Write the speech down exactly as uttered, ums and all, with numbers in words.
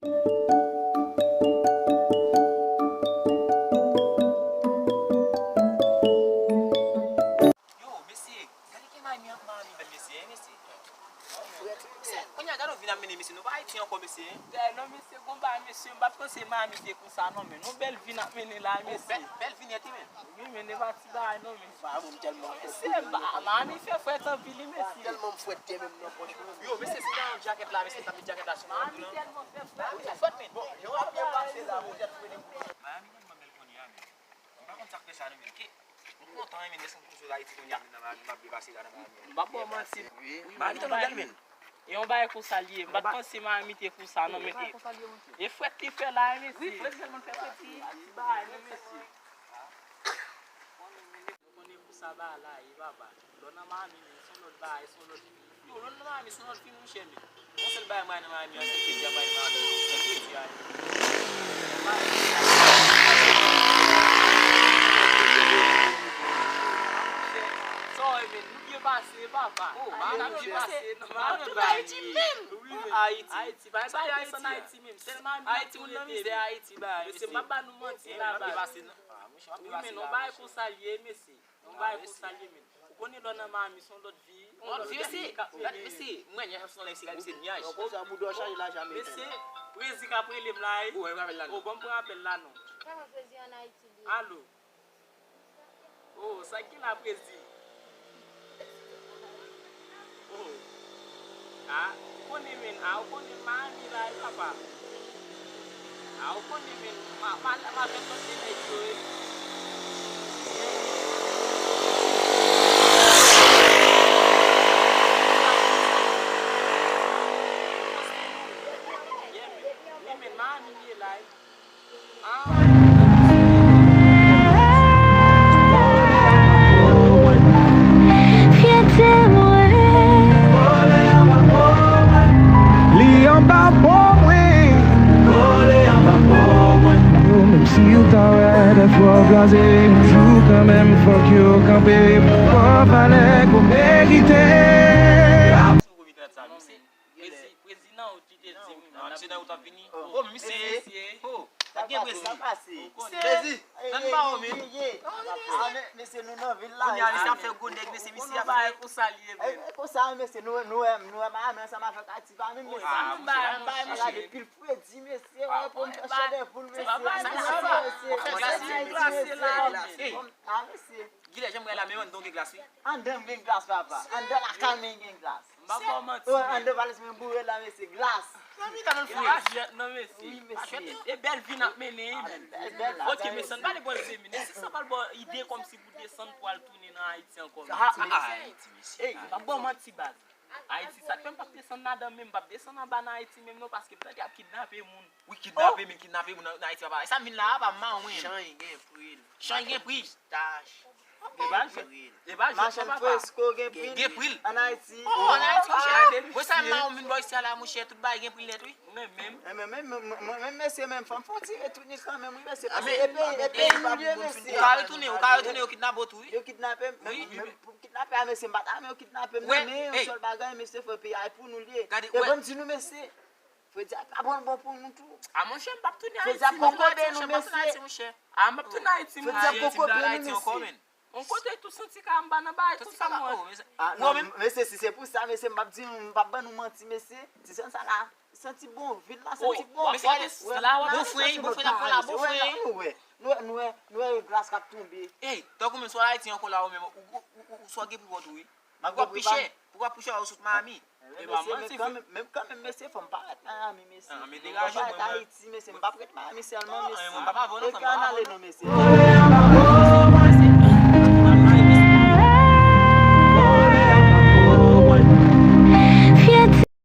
Yo, mesye, gade ki Miami an, Miami bèl, mesye, hein, mesye. Kounye a, gade yon vi n ap mennen, mesye, nou pa Ayiti ankò, mesye. Dayè, non, mesye, gon bagay, mesye, m pa t panse Miami te konsa, non, men yon bèl vi n ap mennen la, mesye. Bèl, bèl vi nèt, wi, men. Wi, men e pa ti bagay, non, men. Bagay, bon, m tèlman fwèt. Mesye, ba, Miami fè fwèt anpil, wi, mesye. Tèlman m fwèt, gen menm nan pòch mwen. Yo, mesye, si w ta yon djakèt la, mesye, ta met djakèt la sou mwen, non? Miami tèlman fè fwèt. Wi, fè fwèt, men. Bon, jan w ap byen pase la, bon, tèt fwèt. Miami tèlman bèl kounye a, men. M pa konn sa k fè sa, non, men. Ke M kontan, wi, men, dèske m kounye sou Ayiti kounye a, m nan Miami, m ap byen pase la nan Miami. M p ap ba w manti. Miami tèlman bèl, men. E yon bagay konsa l ye. M pa t panse Miami te konsa, non, men. E fwèt li fè la, wi, mesye. Wi, fwèt tèlman fè fwèt, wi. Ti bagay, non, mesye. Nou konnen konsa bagay la ye, papa. Lè w nan Miami, men, se yon lòt bagay, se yon lòt Yo, lè w nan Miami, se yon lòt fi, monchè, men. Yon sèl bagay m rayi nan Miami an, se kredi a bay Miami, se kredi a. Sa w wè, men, nou byen pase, papa. Miami byen pase, nan Miami, Ayiti menm. Wi, men. Ayiti. Ayiti, pa desann Ayiti menm. Sèl Miami Ayiti, moun nan mizè Ayiti, ba, mesye, m pa ba nou manti la, ba. Wi, men, non, bagay konsa l ye, mesye. Yon bagay konsa l ye, men. Ou konnen lè w nan Miami, se yon lòt vi. Yon lòt vi, mesye. Gade, mesye, mwen, nyaj ap sot nan lè, mesye, gade, mesye, nyaj. Yon konsa, boudò chaje lajan, mesye. Mesye, Prezi k ap rele m la, wi. O, ban m pran apèl la, non. Kòman Prezi an Ayiti li ye? Alo. O, sa k gen la, Prezi? Oh. Ah, ou konnen, men. Ah, ou konnen Miami la, wi, papa. Ah, ou konnen, men. Ma, ma, ma fè tòt de nèg yo, wi. Yeah, men. Wi, men, Miami m ye la, wi. Fyète mwen. Li anba po mwen. Menm si w ta wè dèfwa w blaze, yon jou kanmenm fòk yo kanpe pou w pran valè ke w merite. Prezi, prezi nan wout li te di m. Ah, misye nan wout ap vini. Oh, misye. Oh, sa gen prezi. Prezi, nan ba w men. Ah, men, mesye, nou nan vil la. Kounye a, misye ap fè gwo nèg, mesye, misye ap fè konsa l ye, men. Konsa, mesye, nou, nou, nou, nou, Miami ansanm avèk Ayiti, pa menm, mesye. Ah, misye, pa menm, mesye. Gade pil fredi, mesye, wè, pou m fè chèdè poul, mesye. Sa, sa, sa, sa, sa, sa, sa, sa, Gilè, jan m wè la, men anndan w gen glas, wi. Anndan m gen glas, papa. Anndan lakay mwen gen glas. M pa ba w manti, men. Anndan valèz mwen boure la, mesye, glas. Zanmi, ta nan fou. E pa jwèt, non, mesye. Wi, mesye. E bèl vi n ap mennen, wi, men. Bèl, bèl. Ok, mesye, n pale bò l se, men. Èske sa pral ba w ide kòmsi pou desann pou al tounen nan Ayiti ankò, men? Ah, ah, Ayiti, mesye. Ey, m pa ba w manti, baz. Ayiti, sa k fè m p ap desann ladan, men m p ap desann anba nan Ayiti menm, non, paske m tande y ap kidnape moun. Wi, kidnape, men kidnape moun nan Ayiti, papa. E sa m vin la a, pa m mawon. Chay gen pri l. Chay gen pri l. Tach. E pa jwèt. E pa jwèt, non, papa. Machann Fresco gen pri l. Gen pri l. Ann Ayiti. Oh, ann Ayiti, monchè. Mwen sa m mawon vin bò isi a la, monchè, tout bagay gen pri l nèt, wi. Mwen menm. E men, men, men, men, men, mesye, men, fò m fè yon ti retounen kanmenm, wi, mesye, paske e peyi, e peyi nou ye, mesye. Ou ka retounen, ou ka retounen, yo kidnape w tou, wi. Yo kidnape m, men, men, pou kidnape a, mesye, m pa ta renmen yo kidnape m, non, men yon sèl bagay, mesye, fò peyi a e pou nou l ye. E ban m di nou, mesye, Fredi ap pran bon pou nou tou. A, monchè, m p ap tounen Ayiti, monchè, m p ap tounen Ayiti, monchè. A, m p ap tounen Ayiti, monchè. Fredi ap poko byen nou, mesye. On kote tou santi ka anba nan bagay konsa, mwen. A, non, mesye, si se pou sa, mesye, m p ap di nou, m p ap ban nou manti, mesye. Ti sèn sa la, santi bon, vil la santi bon. Mesye, gade, la, bon fren, bon fren, la, bon fren. Nou wè, nou wè, nou wè glas k ap tonbe. Ey, tankou menm si w al Ayiti ankò la, ou menm, ou, ou, ou, ou, ou swa gen pou vòt ou, wi. Pou w ap pi chè, pou w ap pi chè, ou sot Miami. E pa manti, frè. Men kanmenm, mesye, fò m pa rete Miami, mesye. Fò m pa rete Ayiti, mesye. M p ap rete Miami sèlman, mesye. E ka n ale non, mesye.